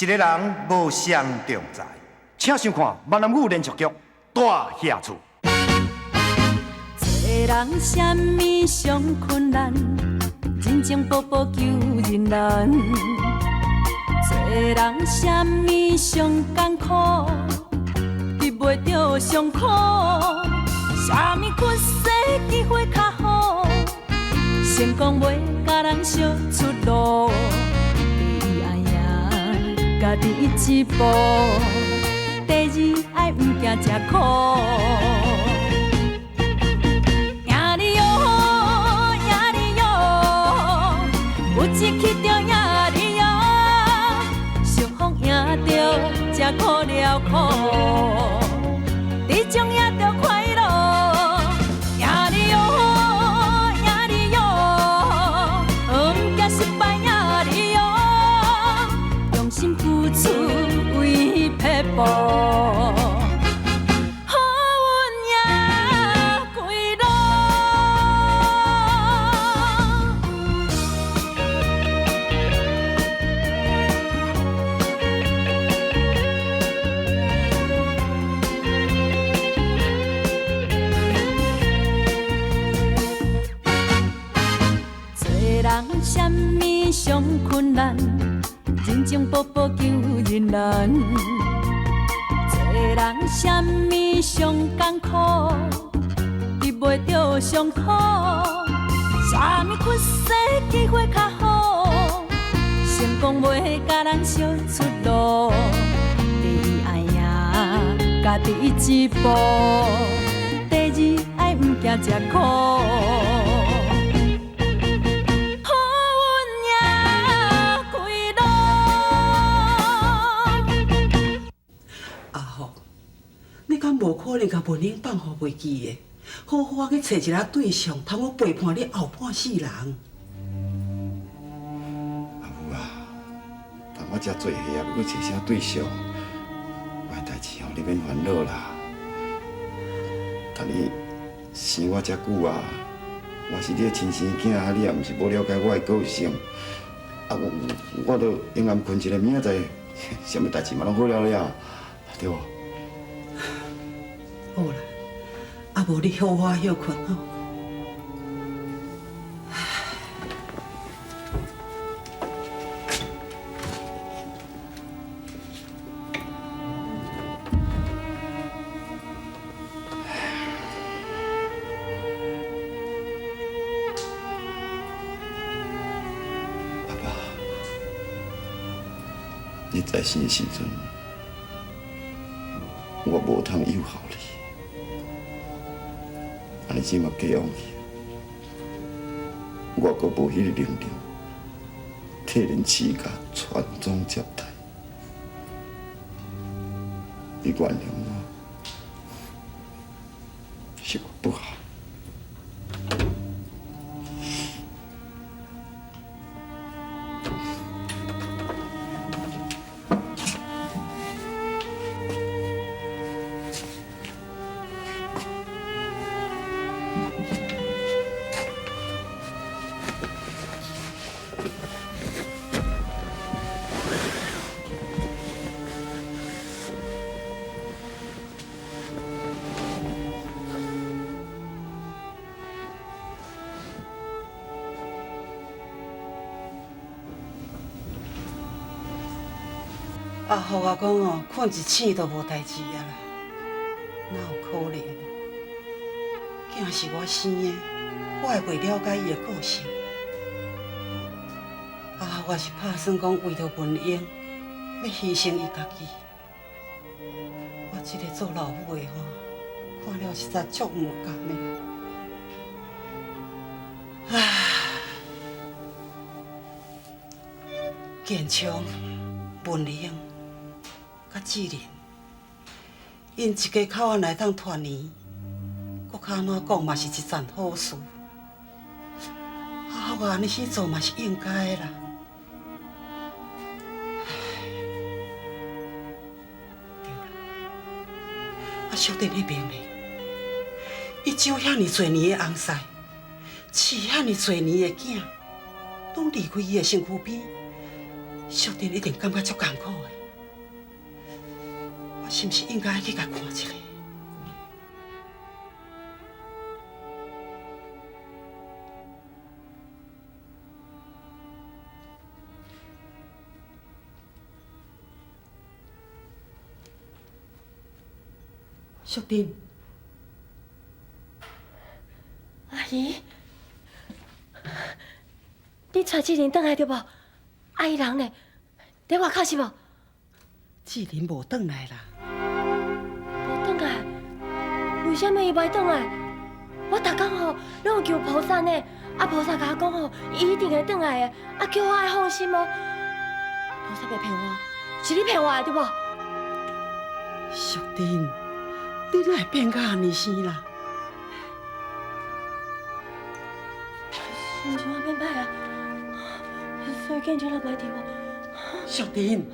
一个人無雙重才。請收看閩南語連續劇《大額厝》。做人啥物上困難？人情步步求人難。做人啥物上艱苦？得袂著上苦。啥物困世機會較好？成功袂共人相出路。第一愛贏家己一步，第二愛毋驚食苦。贏你喲，贏你喲，有志氣就贏你喲，想風贏著才苦了苦，這種贏著快樂。贏你喲，贏你喲，毋驚失敗贏你喲，用心付出為撇步。好運贏歸路。做人啥物上困難？人情步步求人難。做人啥物上艱苦？得袂著上苦。啥物困世機會較好？成功袂共人相出路。第一愛贏家己一步，第二愛毋驚食苦。好運贏歸路。阿福，你敢無可能共文英放予袂記的？好好仔去揣一个對象，通好陪伴你後半世人。阿母啊，但我遮做戲啊，欲閣揣啥對象？我的代誌吼，你免煩惱啦。但你生我遮久啊，我是你的親生囝啊，你也毋是無了解我的個性。啊，我都永暗睏一个明仔載，啥物代誌嘛攏好了了，對無？好啦，啊無你好好歇睏吼。爸爸，你在生的時陣，我無通誘惑你，啊，你這馬過往去，我閣無彼个能力，替恁徐家傳宗接代。你原諒我，是我不好。阿福啊，講哦，睏一醒就無代誌啊啦，哪有可能？囝是我生的，我會袂了解伊的個性？阿福也是拍算講為著文英，欲犧牲伊家己。我這個做老母的吼，看了實在足毋甘的。唉，建昌、文英。佮志玲，𪜶一家口仔若會當團圓，閣較按怎講嘛是一件好事。阿福按呢去做嘛是應該的啦。對啦，啊小弟彼邊呢？伊招遐爾濟年的翁婿，飼遐爾濟年的囝，攏離開伊的身軀邊，淑珍一定感覺足艱苦的。我是毋是應該去共看一下？淑珍，阿姨，你帶志玲轉來對無？阿姨人呢？佇外口是無？志玲無轉來啦。無轉來？為啥物伊袂轉來？我逐工吼攏有求菩薩呢，啊菩薩共我講吼，伊一定會轉來的，啊叫我愛放心哦。菩薩袂騙我，是你騙我的對無？淑珍。你哪會變甲按呢生啦？心情變歹啊，所以建昌才袂佇我。淑珍，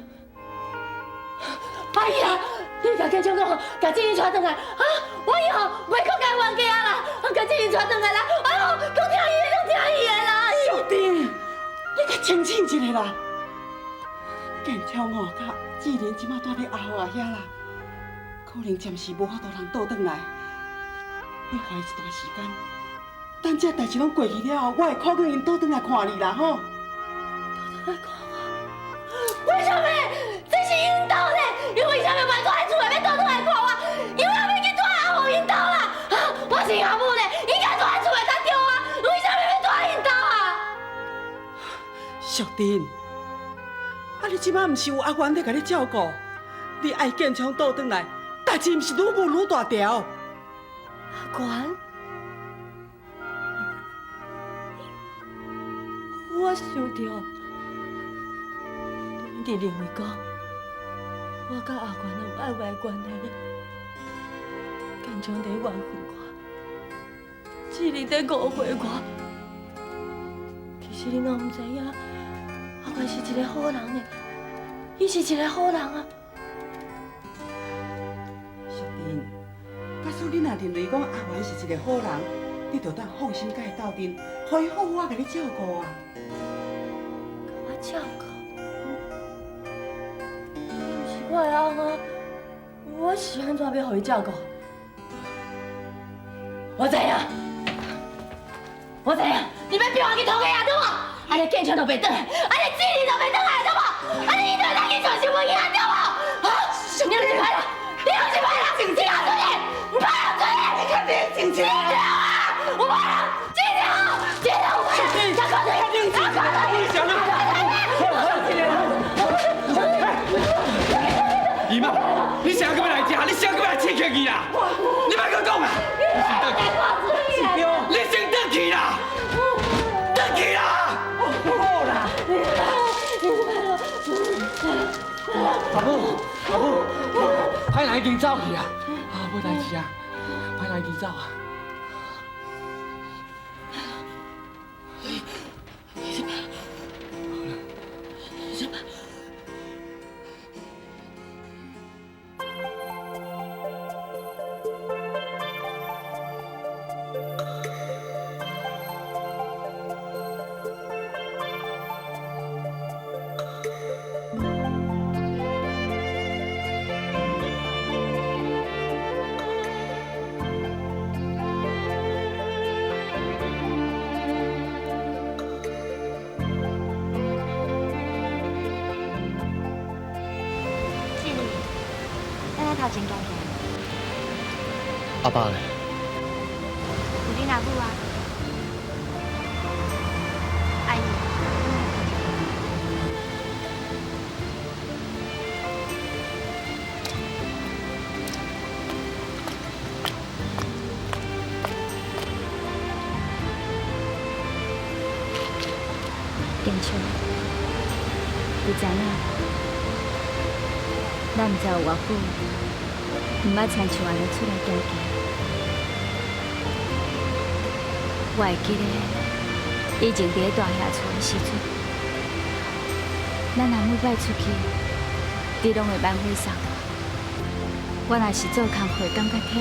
阿姨啊，你共建昌講吼，共志玲帶轉來啊！我以後袂閣共伊冤家啊啦，共志玲帶轉來啦！哎喲，閣聽伊的，閣聽伊的啦！淑珍，你較清醒一下啦！建昌吼，佮志玲這馬蹛佇阿豪仔遐啦。可能暫時無法度通倒轉來，你予伊一段時間，等這代誌攏過去了後，我會苦勸𪜶倒轉來看你啦吼。倒轉來看我？為啥物？這是𪜶兜呢？𪜶為啥物袂蹛佇厝內欲倒轉來看我？𪜶也欲去蹛阿豪𪜶兜啦！啊，我是𪜶阿母呢，應該蹛佇厝內才對啊！為啥物欲蹛𪜶兜啊？淑珍，啊你這馬毋是有阿元咧共你照顧，你愛建昌倒轉來？代誌毋是愈舞愈大條。阿元，我想著，你一直認為講，我佮阿元有愛外關係，建昌佇怨恨我，志玲佇誤會我。其實你攏毋知影，阿元是一個好人呢，伊是一個好人啊。假使你若認為講阿元是一個好人，你就當放心佮伊鬥陣，予伊好好仔共你照顧啊。共我照顧？伊毋是我的翁啊，我是按怎欲予伊照顧？我知影，我知影，你欲逼我去討價啊，對無？按呢建昌就袂轉來，按呢志玲就袂轉來，對無？按呢伊就會當去上新聞去啊，對無？啊！你是歹人，你是歹人，你出去！我怕人，志玲啊！我怕人，志玲，志玲，我怕人，他快点，他快点！姨妈，你啥搁欲來這？你啥搁欲來刺激伊啦？你莫閣講啊！你先轉去，你先轉去啦，轉去啦！好啦，阿母，阿母，歹人已經走去啊！啊，無代誌啊！歹人已經走啊！頭前行起來。阿爸咧？有恁阿母啊。阿姨。建昌，你知影？咱毋知有偌久，毋捌親像按呢出來行行。我會記得以前佇咧大廈厝的時陣，咱若每擺出去，你攏會慢火送我。我若是做工課感覺忝，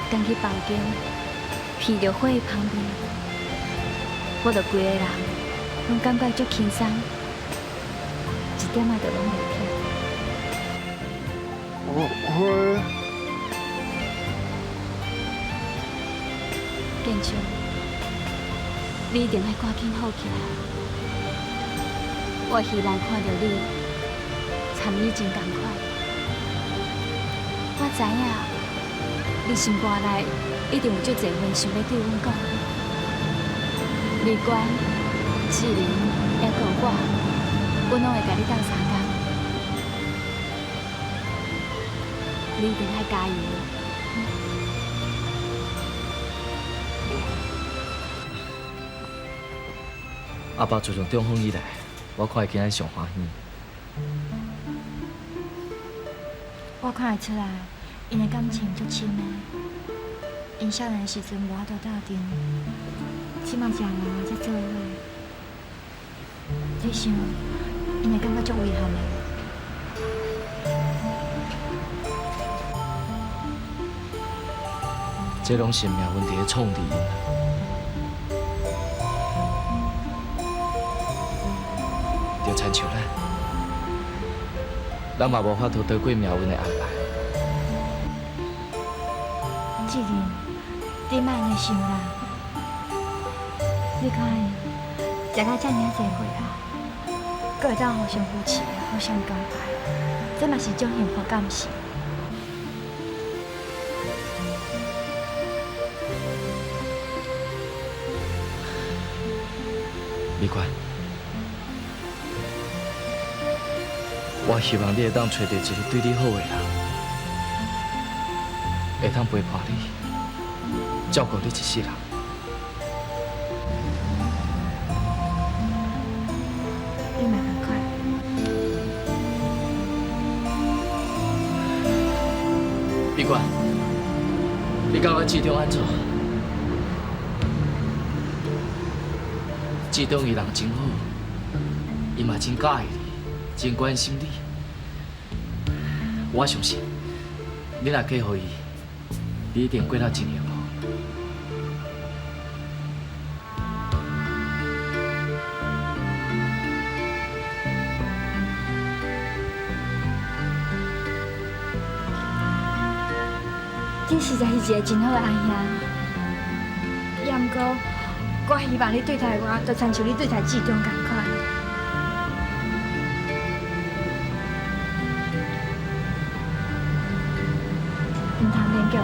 踮去房間，闻著火的香味，我就規个人攏感覺足輕鬆，点仔都攏袂忝。会。建昌，你一定爱赶紧好起来。我希望看著你，参以前仝款。我知影，你心肝内一定有足济话想欲对阮讲。美娟、志玲，犹阁有我，阮攏会共你斗相共。你一定爱加油。阿爸自从中风以来，我看伊今日上欢喜。我看会出来，𪜶的感情足深的。𪜶少年的时阵无法度斗阵，这马食老才做伙。你想，𪜶会感觉足遗憾的？这拢是命运伫咧创治𪜶。就亲像咱，咱嘛无法度逃过命运的安排。志玲，你莫按呢想啦。你看𪜶食到遮尔啊济岁啊，阁会当互相扶持、互相关怀，这嘛是一种幸福，敢毋是？美娟，我希望你会当揣著一个对你好的人，会当陪伴你，照顾你一世人。你嘛仝款。美娟，你感觉志中按怎？志中伊人真好，伊嘛真佮意你，真关心你。我相信，你若嫁予伊，你一定过得真幸福。你实在是一个真好的阿兄，也毋过，我希望你对待我，就亲像你对待志中仝款。毋通勉强我。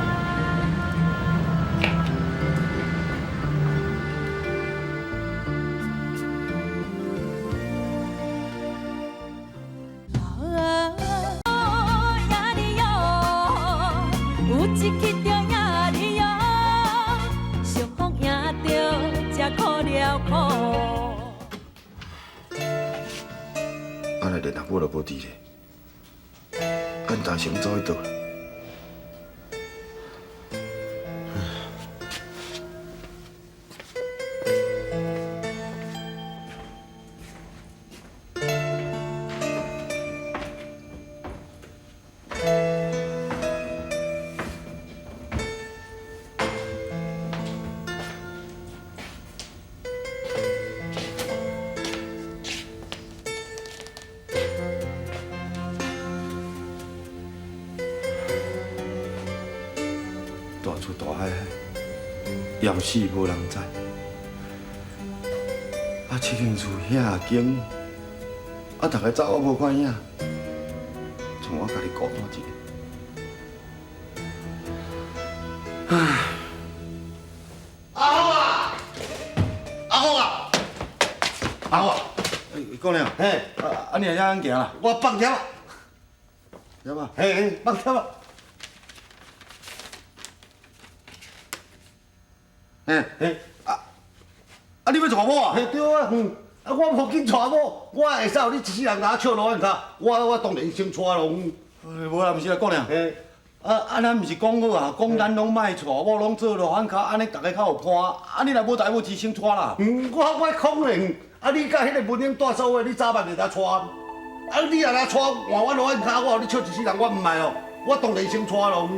啊，若连阿母都无伫咧，啊，𪜶大成走去佗？大出大海，淹死无人知。啊，这间厝遐间，啊，逐个走我无看影，像我家己孤单一个。唉，阿福啊，阿福啊，阿福啊，姑娘，嘿，啊，你会晓按行啦？我放忝啊，忝啊，嘿嘿，放忝啊。嘿，嘿，啊，啊，你欲娶某啊？嘿，对啊，嗯，啊，我无紧娶某，我会使予你一世人共我笑路安卡，我当然先娶咯。无啦，毋是啦，姑娘。嘿，啊啊，咱毋是讲好啊，讲咱拢莫娶某，拢做罗汉跤，按呢逐家较有伴。啊，你若无代无志，先娶啦。嗯，我可能，啊，你佮彼个文英住做伙，你早晚会来娶。啊，你若来娶换我罗汉跤，我予你笑一世人，我毋爱哦，我当然先娶咯。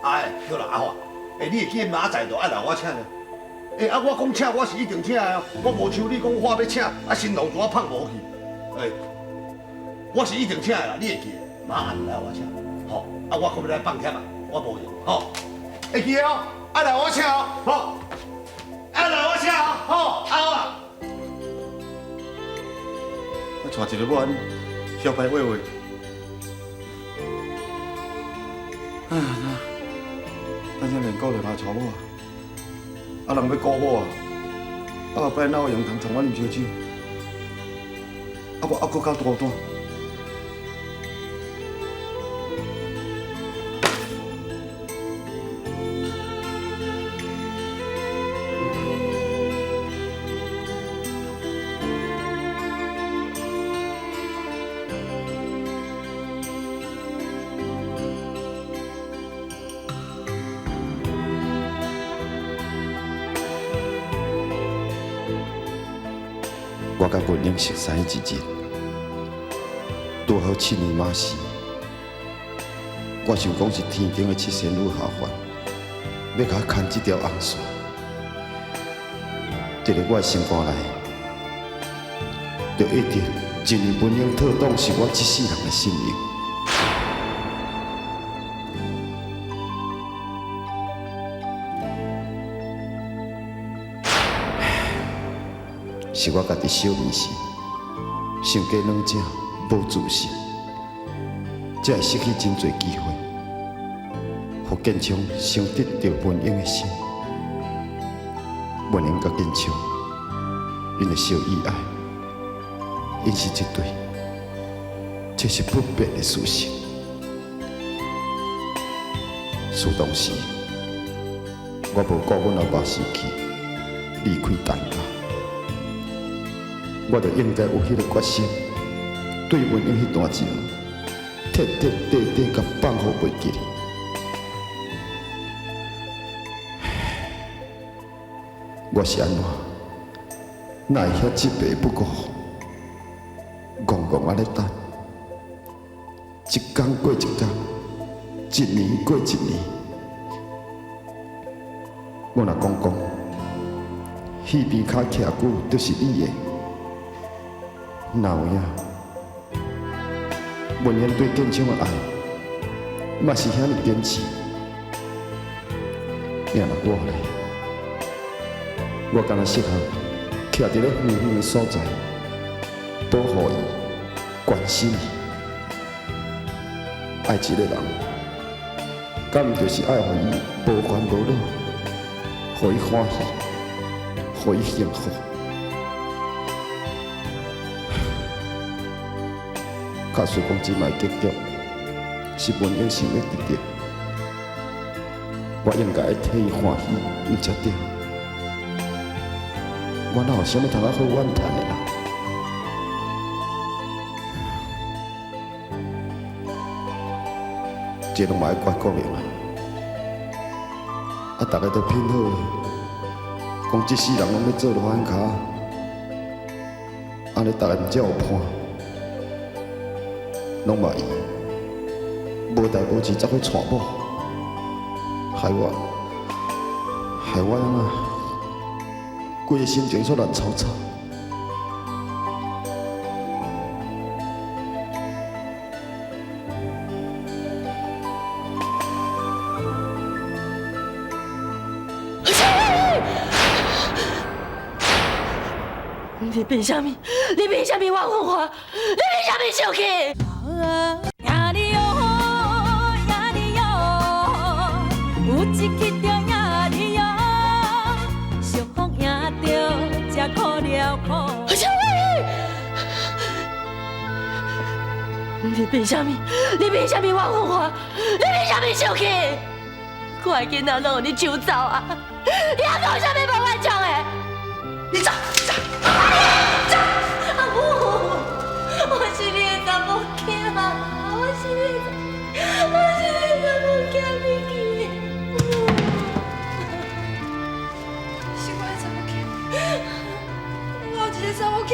哎，对啦，阿华。欸，你会记得明仔载就爱来我请咧？欸，啊，我讲请，我是一定请的哦，我无像你讲话欲请，啊，新郎怎啊胖无去？欸，我是一定请的啦，你會記得？明仔暗来我請，吼，啊，我閣欲來放帖啊，我無閒，吼，會記得哦，愛來我請哦，吼，愛來我請哦，吼，啊好啊。我娶一个某按呢，小白话话。哎呀，等下连顾就来娶某啊，啊人欲顾某啊，啊后摆哪有闲通参我啉烧酒？啊我犹阁较孤单。我佮文英熟似一日，拄好7年马时，我想讲是天顶的七仙女下凡，欲共我牵这条红线。伫咧我的心肝内，就一直认为文英妥当是我这世人的性命。是我家己小迷信，伤过软者无自信，才会失去真济机会，予建昌先得著文英的心。文英佮建昌，𪜶的相依爱，𪜶是一对，这是不变的事实。事当时，我无顾阮老爸生气，离开陈家。我就应该有彼个决心，对文英彼段情，彻彻底底共放予袂记。我是按怎？哪会遐执迷不悟，戆戆按呢等，一工过一工，一年过一年。我若讲讲，戏边跤徛久就是你的。哪有影？文英对建昌的爱，嘛是遐尔坚持。尔若我咧，我敢若适合徛伫咧远远的所在，保护伊，关心伊。爱一个人，敢毋就是爱予伊无烦无恼，予伊欢喜，予伊幸福？假使讲这摆结局是文英想欲得著，我应该替伊欢喜，毋才对。我哪有啥物通仔好怨叹的啦？这拢嘛爱怪国明啊！啊，逐个都品好的，讲这世人拢欲做罗汉跤，按呢逐个毋才有伴。拢嘛伊无代无志，走去娶某，害我，害我按怎，规个心情煞乱糟糟。你凭啥物？你凭啥物怨恨我？你凭啥物生气？赢你哟，赢你哟，有一去就赢你哟，相逢赢著才苦了苦。你凭啥物？你凭啥物怨恨我？你凭啥物生气？我的囡仔拢予你抢走啊！你还讲啥物无满足的？你走，走，走！阿母，我是你的查某囝，我是你的，我是你的查某囝，美琪。是我的查某囝，我有一个查某囝，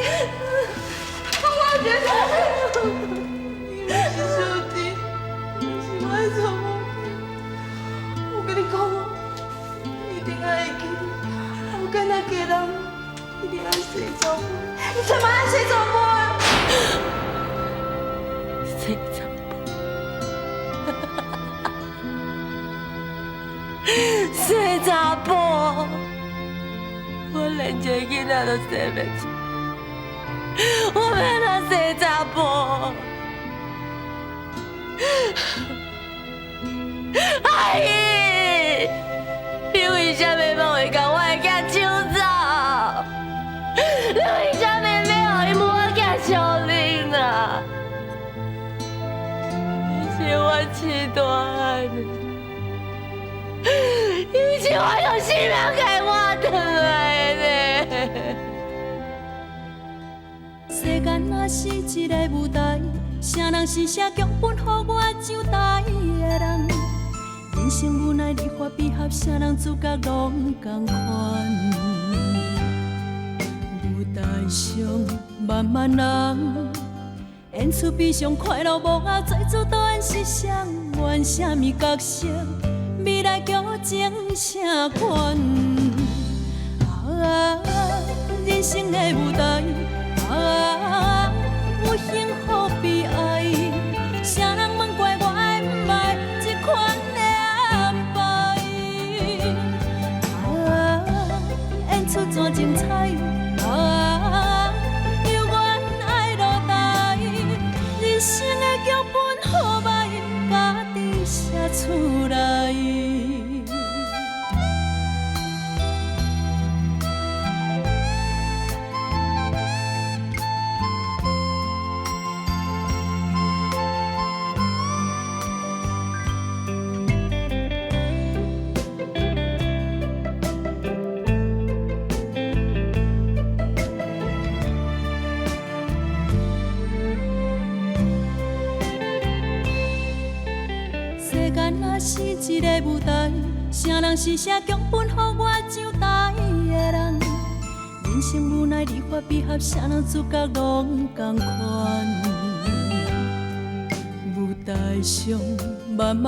我有一个查某囝，你是小弟，你是我的查某囝。我跟你讲哦，你一定爱会记，我敢若嫁人。一定爱生查某，你才嘛爱生查某。生查埔，生查埔，我连一个囡仔都生袂出，我欲按怎生查埔？阿姨，你為啥物攏會共我的囝搶走？你為啥物欲予伊母仔囝相認啊？伊是我飼大漢的，伊是我用性命共伊換轉來的呢。世間若是一個舞台，啥人是寫劇本予我上台的人？人生無奈離合悲合，啥人主角攏仝款。舞台上漫漫人，演出悲傷快樂幕後，做主導演是誰？演啥物角色？未來劇情啥款？啊，人生的舞台，啊，有幸福悲哀，啥人問過我愛毋愛這款的安排？啊，演出怎精彩？啊，猶原愛落台，人生的劇本好歹，家己寫出來。世間若是一個舞台，啥人是寫劇本予我上台的人？人生無奈離合悲合，啥人主角攏仝款。舞台上漫漫。